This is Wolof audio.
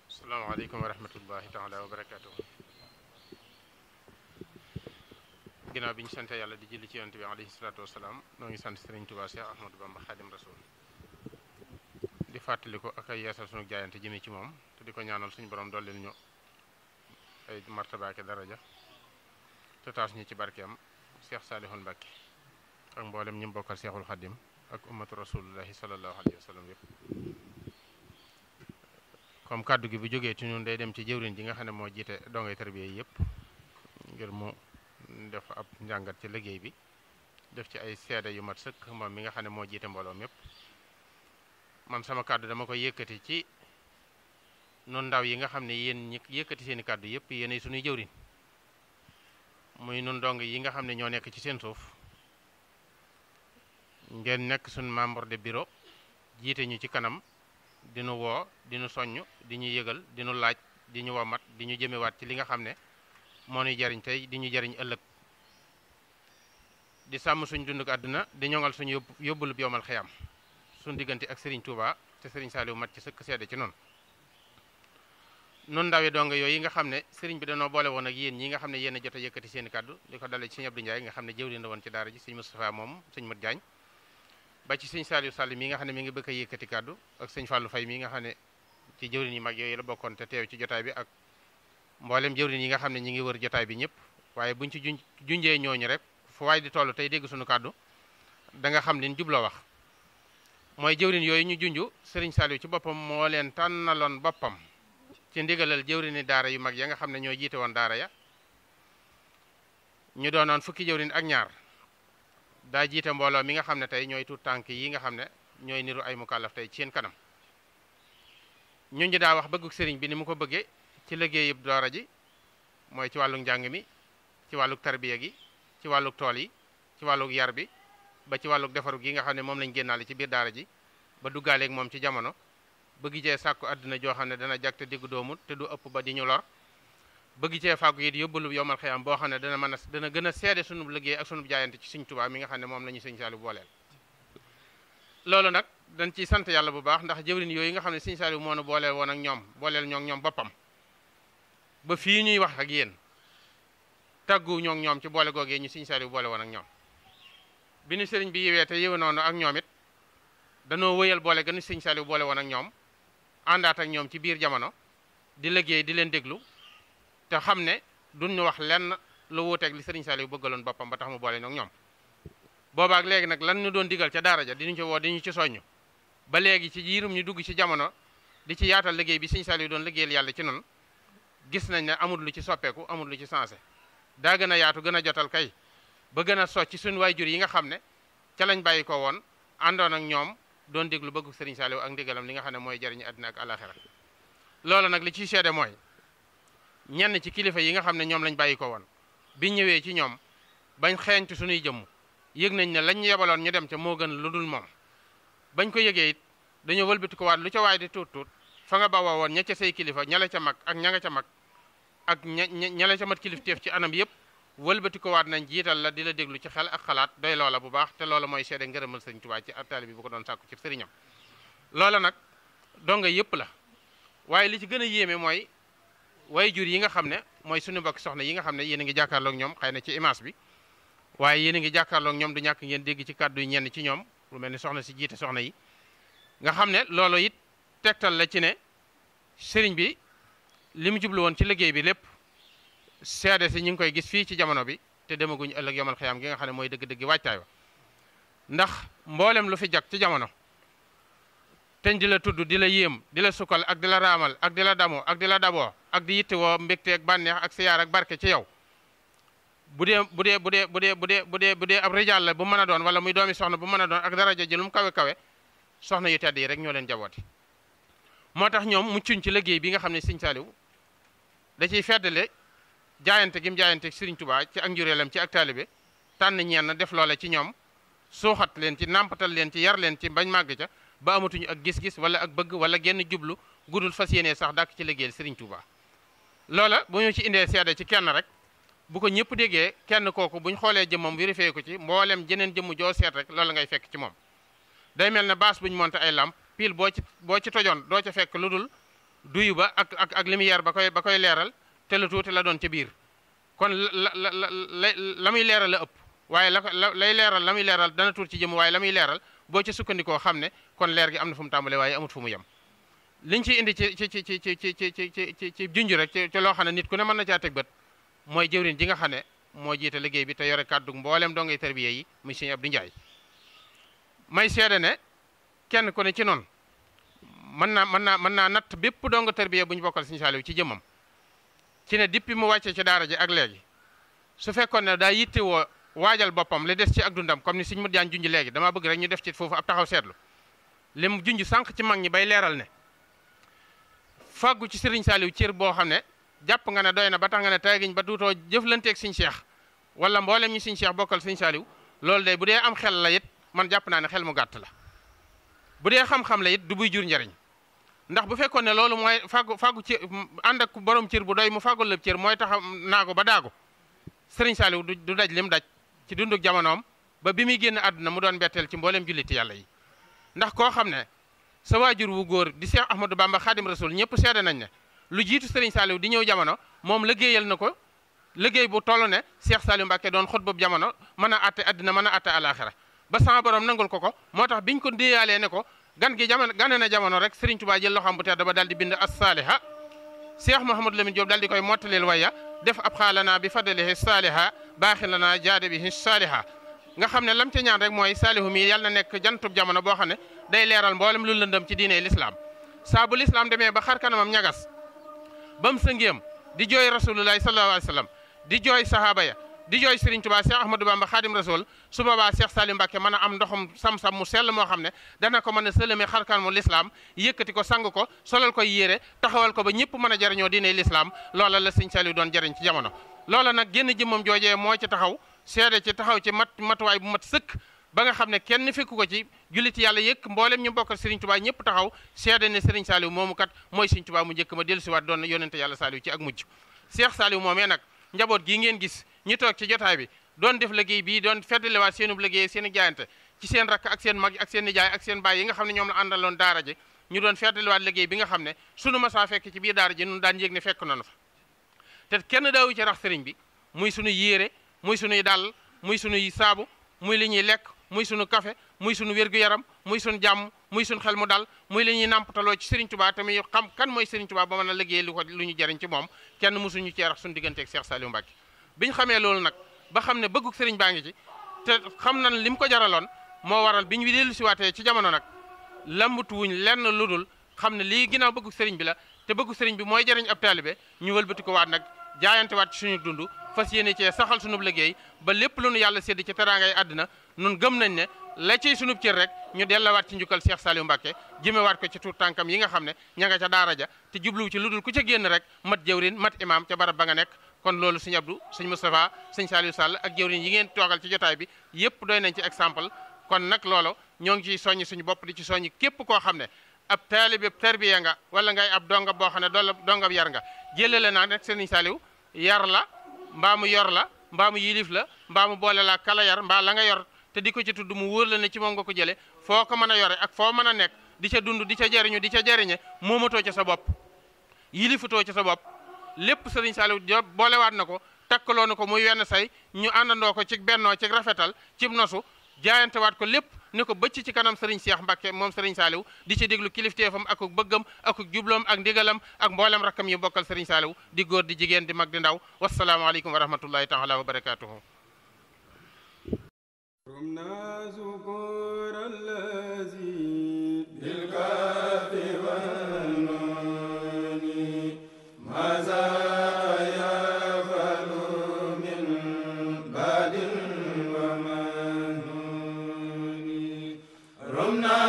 asalaamaaleykum wa rahmatullahi taala wa barakaatu. ginnaaw bi ñu sante yàlla di julli ci yonent bi alayhi salaatu wasalaam noo ngi sant Sëriñ Tuubaa Cheikh Ahmadou Bamba Xaadim Rasul di fàttali ko ak ay yeesal sunu jaayante jëmee ci moom te di ko ñaanal suñu borom dollil ñu ay martabaake daraja te taas ñu ci barkeem Cheikh Saalihul Mbàkke ak mboolem ñi mu bokkal Cheikhul Xaadim ak ummatu rasulullahi sallallahu alayhi wa sallam yëpp. comme kàddu gi bu jógee ci ñun day dem ci jëwriñ ji nga xam ne moo jiite dongay tarbiya yëpp ngir mu def ab njàngat ci liggéey bi def ci ay seede yu mat sëkk moom mi nga xam ne moo jiite mbooloo mépp. man sama kàddu dama koy yëkkati ci nun ndaw yi nga xam ne yéen ñi yëkkati seeni kàddu yëpp yéenay suñuy jëwriñ muy nun dong yi nga xam ne ñoo nekk ci seen suuf ngeen nekk suñ membre de bureau jiite ñu ci kanam di nu woo di nu soññ di ñu yëgal di nu laaj di ñu womat di ñu jëmewaat ci li nga xam ne moo ñuy jariñ tey di ñu jariñ ëllëg di sàmm suñ dunduk àdduna di ñoŋal suñu yóbbulub yowmal xiyam suñ diggante ak Serigne Touba te Serigne Saliou mat ci sëkk seede ci noonu nun ndawi donga yooyu nga xam ne Serigne bi danoo boole woon ak yéen ñi nga xam ne yéen a jot a yëkkati seeni kàddu li ko dalee ci sëñ Abdou Ndiaye nga xam ne jëwriñ la woon ci daara ji sëñ Moustapha moom sëñ Mat Diagne ba ci sëñ Saliou Sall mi nga xam ne mi ngi bëgg a yëkkati kàddu ak sëñ Fallou Faye mi nga xam ne ci jëwriñ yi mag yooyu la bokkoon te teew ci jotaay bi ak mboolem jëwriñ yi nga xam ne ñi ngi wër jotaay bi ñëpp waaye buñ ci junjee ñooñu rek fu waay di toll tey dégg suñu kàddu da nga xam liñ jubloo wax mooy jëwriñ yooyu ñu junj Serigne Saliou ci boppam moo leen tànnaloon boppam ci ndigalal jëwriñi daara yu mag ya nga xam ne ñoo jiite woon daara ya ñu doonoon fukki jëwriñ ak ñaar daa jiite mbooloo mi nga xam ne tey ñooy tuut tànk yi nga xam ne ñooy niru ay mukallaf tey ci seen kanam ñun ñi daa wax bëgguk sëriñ bi ni mu ko bëggee ci liggéeyub daara ji mooy ci wàlluk njàng mi ci wàlluk tarbiya gi ci wàlluk tool yi ci wàlluk yar bi ba ci wàlluk defaru gi nga xam ne moom lañ génnaale ci biir daara ji ba duggaaleeg moom ci jamono bëgg cee sàkku àdduna joo xam ne dana jag te diggu doomu te du ëpp ba di ñu lor bëgg cee fàggu it yóbbalu yowmal xiyam boo xam ne dana gën a seede sunub liggéey ak sunub jaayante ci Sëriñ Tuubaa mi nga xam ne moom la ñu Sëriñ Saliou booleel. loolu nag dañ ciy sant yàlla bu baax ndax jëwriñ yooyu nga xam ne Sëriñ Saliou moo nu booleel woon ak ñoom booleel ñoom boppam ba fii ñuy wax ak yéen tàggu ñoom ci boole googee ñu Sëriñ Saliou boole woon ak ñoom bi nu sëriñ bi yiwee te yiwe noonu ak ñoom it danoo wëyal boole gën Sëriñ Saliou boole woon ak ñoom àndaat ak ñoom ci biir jamono di liggéey di leen déglu te xam ne duñ ñu wax lenn lu wuuteeg li Sëriñ Saliou bëggaloon boppam ba tax mu boole ñoom ñoom boobaak léegi nag lan ñu doon digal ca daara ja di ñu ci woo di ñu ci soññu ba léegi ci jiirum ñu dugg ci jamono di ci yaatal liggéey bi Sëriñ Saliou doon liggéeyal yàlla ci noonu gis nañ ne amul lu ci soppeeku amul lu ci sensé daa gën a yaatu gën a jotal kay ba gën a socc ci suñu waajur yi nga xam ne ca lañ bàyyi ko woon àndoon ak ñoom doon déglu bëggu Sëriñ Saliou ak ndigalam li nga xam ne mooy jariñu àddina ak àlaxira loolu nag li ciy seede mooy ñenn ci kilifa yi nga xam ne ñoom lañ bàyyi ko woon bi ñëwee ci ñoom bañ xeeñtu suñuy jëmm yëg nañ ne lañ yebaloon ñu dem ca moo gën lu dul moom bañ ko yëgee it dañoo wëlbati ko waat lu ca waay di tuut fa nga bawoo woon ña ca say kilifa ñala ca mag ak ña nga ca mag ak ñala ca mat kilifteef ci anam yëpp wëlbati ko waat nañ jiital la di la déglu ci xel ak xalaat doy loola bu baax te loola mooy seede ngërëmal Sëriñ Tuubaa ci ab taalibe bi bu ko doon sàkku ci sëriñam loola nag donga yëpp la waaye li ci gën a yéeme mooy way jur yi nga xam ne mooy suñu mbokk soxna yi nga xam ne yéen a ngi jàkkaarloog ñoom xëy na ci image bi waaye yéen a ngi jàkkaarloog ñoom du ñàkk ngeen dégg ci kàddu yi ñenn ci ñoom lu mel ni soxna si jiite soxna yi nga xam ne loolu it tegtal la ci ne sëriñ bi li mu jublu woon ci liggéey bi lépp seede si ñu ngi koy gis fii ci jamono bi te demaguñ ëllëg yomal xiyaam gi nga xam ne mooy dëgg-dëgg waajtaay wa ndax mboolem lu fi jag ci jamono teñ di la tudd di la yéem di la sukkal ak di la raamal ak di la damoo ak di la daboo ak di yitte woo mbégte ak bànneex ak siyaar ak barke ci yow bu dee ab rijaal la bu mën a doon wala muy doomi soxna bu mën a doon ak daraja ji lu mu kawe kawe soxna yu tedd yi rek ñoo leen jaboote moo tax ñoom muccuñ ci liggéey bi nga xam ne Sëriñ Saaliw da ciy feddale jaayante gi mu jaayante Sëriñ Tuubaa ci ak njureelam ci ak taalibe tànn ñenn def loola ci ñoom suuxat leen ci nàmpatal leen ci yar leen ci bañ màgg ca ba amatuñu ak gis-gis wala ak bëgg wala genn jublu gudul fas yéenee sax dàkk ci liggéeyal Sëriñ Tuubaa loola bu ñu ci indee seede ci kenn rek bu ko ñëpp déggee kenn kooku buñ xoolee jëmmam vérifié ko ci mboolem jeneen jëmm joo seet rek loola ngay fekk ci moom day mel ne baas buñ monté ay lamp pile boo ci tojoon doo ca fekk lu dul duyu ba ak lumière ba koy leeral te lu tuuti la doon ca biir kon la muy leeral la ëpp waaye lay leeral la muy leeral dana tuut ci jëmm waaye la muy leeral boo ci sukkandikoo xam ne kon leer gi am na fu mu tàmbalee waaye amut fu mu yem liñ ci indi ci junj rek ci loo xam ne nit ku ne mën na caa teg bët mooy jëwriñ ji nga xam ne moo jiite liggéey bi te yore kàddu mboolem dongay tarbiya yi muy Sëriñ Abdou Ndiaye may seede ne kenn ku ne ci noonu mën naa natt bépp donga tarbiya bu ñu bokkal Sëriñ Saaliw ci jëmmam ci ne depuis mu wàccee ci daara ji ak léegi su fekkoon ne daa yittewoo waajal boppam li des ci ak dundam comme ni Sëriñ Modou Diagne junj léegi dama bëgg rek ñu def ci foofu ab taxaw seetlu li mu junj sànq ci mag ñi bay leeral ne fàggu ci Sëriñ Saaliw cër boo xam ne jàpp nga ne doy na ba tax nga ne tey giñ ba duutoo jëflanteeg Sëriñ Cheikh wala mboolem ñi Sëriñ Cheikh bokkal Sëriñ Saaliw loolu day bu dee am xel la it man jàpp naa ne xel mu gàtt la bu dee xam-xam la it du buy jur njariñ ndax bu fekkoon ne loolu mooy fàggu ci ànd ak borom cër bu doy mu fàggul lépp cër mooy tax naago ba daago Sëriñ Saaliw du daj lim daj ci dunduk jamonoom ba bi muy génn àdduna mu doon betteel ci mboolem julliti yàlla yi ndax koo xam ne sa waajur wu góor di Cheikh Ahmadou Bamba Khadim Rasoul ñëpp seede nañ ne lu jiitu Sëriñ Saaliw di ñëw jamono moom liggéeyal na ko liggéey bu toll ne Cheikh Saaliw Mbacke doon xut boobu jamono mën a atte àddina mën a atte alaxira ba sama borom nangul ko moo tax biñ ko déeyaalee ne ko gan gi jamono gane na jamono rek Sëriñ Tuubaa jël loxoom bu tedd ba daal di bind as-saaliha Cheikh Mouhamadou Lamine Diop daal di koy mottalil waya def ab xaalana bi fadlihi saaliha baaxilana jaade bihi saaliha nga xam ne lam ca ñaan rek mooy saalihu mi yàlla na nekk jantub jamono boo xam ne day leeral mboolem lu lëndëm ci diine l'islam saa bu l'islam demee ba xar kanamam ñagas ba mu sëngéem di jooy rasulullahi sallallahu alayhi wa sallam di jooy sahaba ya di jooy Sëriñ Tuubaa Cheikh Ahmadou Bamba Khadim Rasoul su boobaa Cheikh Saaliw Mbacke mën a am ndoxum sam-sam mu sell moo xam ne dana ko mën a sëlëme xar kanamu l'islam yëkkati ko sang ko solal koy yére taxawal ko ba ñëpp mën a jariñoo diine l'islam loola la Sëriñ Saaliw doon jariñ ci jamono loola nag génn jëmmam joojee moo ci taxaw seede ci taxaw ci matuwaay bu mat sëkk ba nga xam ne kenn fekku ko ci julliti yàlla yëkk mboolem ñu bokkal Sëriñ Tuubaa ñëpp taxaw seede ne Sëriñ Saaliw moomu kat mooy Sëriñ Tuubaa mu njëkk ma dellusiwaat doon yonente yàlla Saaliw ci ak mujj Cheikh Saaliw moomee nag njaboot gii ngeen gis ñu toog ci jotaay bi doon def liggéey bii doon feddaliwaat seenub liggéey seen i jaayante ci seen rakk ak seen mag ak seen nijaay ak seen baay yi nga xam ne ñoom la àndaloon daara ji ñu doon feddaliwaat liggéey bi nga xam ne sunu masaa fekk ci biir daara ji nun daan yéeg ne fekk noonu fa te kenn daawu ci rax sëriñ bi muy sunu yéere muy sunuy dàll muy sunuy saabu muy li ñuy lekk muy sunu café muy sunu wér-gu-yaram muy sunu jàmm muy sunu xel mu dal muy li ñuy nàmpataloo ci Sëriñ Tuubaa tamit xam kan mooy Sëriñ Tuubaa ba mën a liggéey lu ñu jariñ ci moom kenn mosuñu cee rax sunu digganteeg Cheikh Saaliw Mbacke biñ xamee loolu nag ba xam ne bëgguk sëriñ baa ngi ci te xam nañ lim ko jaraloon moo waral biñ wi dellu siwaatee ci jamono nag lambatuwuñ lenn lu dul xam ne lii ginnaaw bëgguk sëriñ bi la te bëgguk sëriñ bi mooy jariñ ab taalibe ñu wëlbati ko waat nag jaayante waat ci suñu dund fas yéene cee saxal sunub liggéey ba lépp lu nu yàlla sédd ci teraangay àddina nun gëm nañ ne la ciy sunub cër rek ñu dellawaat ci njukkal Cheikh Saaliw Mbacke jëmewaat ko ci tuut tànkam yi nga xam ne ña nga ca daara ja te jubluwu ci lu dul ku ca génn rek mat jëwrin mat imaam ca barab ba nga nekk kon loolu sëñ Abdou sëñ Moustapha sëñ Saaliw Sall ak jëwriñ yi ngeen toogal ci jotaay bi yëpp doy nañ ci exemple kon nag loolu ñoo ngi ciy soññi suñu bopp di ci soññi képp koo xam ne ab taalibe tarbiya nga wala ngay ab donga boo xam ne dongab yar nga jëlale naa nag sëriñ Saaliw yar la mbaa mu yor la mbaa mu yilif la mbaa mu boole la kala yar mbaa la nga yor te di ko ci tudd mu wóor la ne ci moom nga ko jële foo ko mën a yore ak foo mën a nekk di ca dund di ca jariñu di ca jariñe moomatoo ca sa bopp yilifatoo ca sa bopp lépp Sëriñ Saaliw boolewaat na ko takkaloo na ko muy wenn say ñu àndandoo ko ci bennoo ci rafetal ci nosu jaayantewaat ko lépp ne ko bëcc ci kanam Sëriñ Cheikh Mbacke moom Sëriñ Saaliw di ci déglu kilifteefam ak bëggam ak jubloom ak ndigalam ak mboolem rakkam yi bokkal Sëriñ Saaliw di góor di jigéen di mag di ndaw wasalaamaaleykum wa rahmatullahi taala wa barakatuhu Rumna